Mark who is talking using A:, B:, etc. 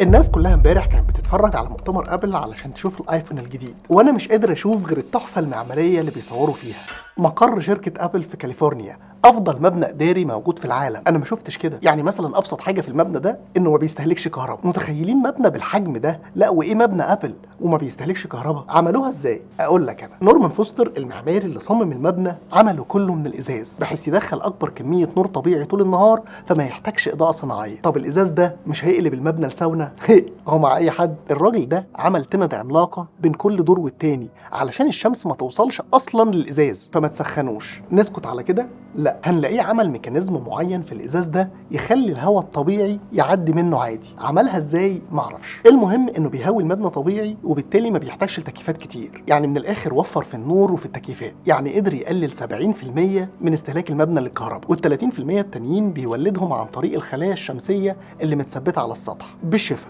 A: الناس كلها امبارح كانت بتتفرج على مؤتمر ابل علشان تشوف الايفون الجديد، وانا مش قادر اشوف غير التحفة المعمارية اللي بيصوروا فيها. مقر شركة ابل في كاليفورنيا افضل مبنى اداري موجود في العالم. انا ما شفتش كده. يعني مثلا ابسط حاجة في المبنى ده انه ما بيستهلكش كهرباء. متخيلين مبنى بالحجم ده؟ لا وايه، مبنى ابل وما بيستهلكش كهرباء؟ عملوها ازاي؟ اقول لك انا. نورمان فوستر المعماري اللي صمم المبنى عمله كله من الازاز بحيث يدخل اكبر كمية نور طبيعي طول النهار فما يحتاجش اضاءه صناعية. طب الازاز ده مش هيقلب المبنى لساونا؟ هو مع اي حد. الراجل ده عمل تند عملاقة بين كل دور والتاني علشان الشمس ما توصلش اصلا للازاز فما تسخنوش. نسكت على كده؟ لا، هنلاقيه عمل mechanism معين في الازاز ده يخلي الهواء الطبيعي يعدي منه عادي. عملها ازاي؟ معرفش. المهم انه بيهوي المبنى طبيعي وبالتالي ما بيحتاجش لتكييفات كتير. يعني من الاخر وفر في النور وفي التكييفات. يعني قدر يقلل 70% من استهلاك المبنى للكهرباء، وال30% التانيين بيولدهم عن طريق الخلايا الشمسية اللي متثبته على السطح. بالشفا.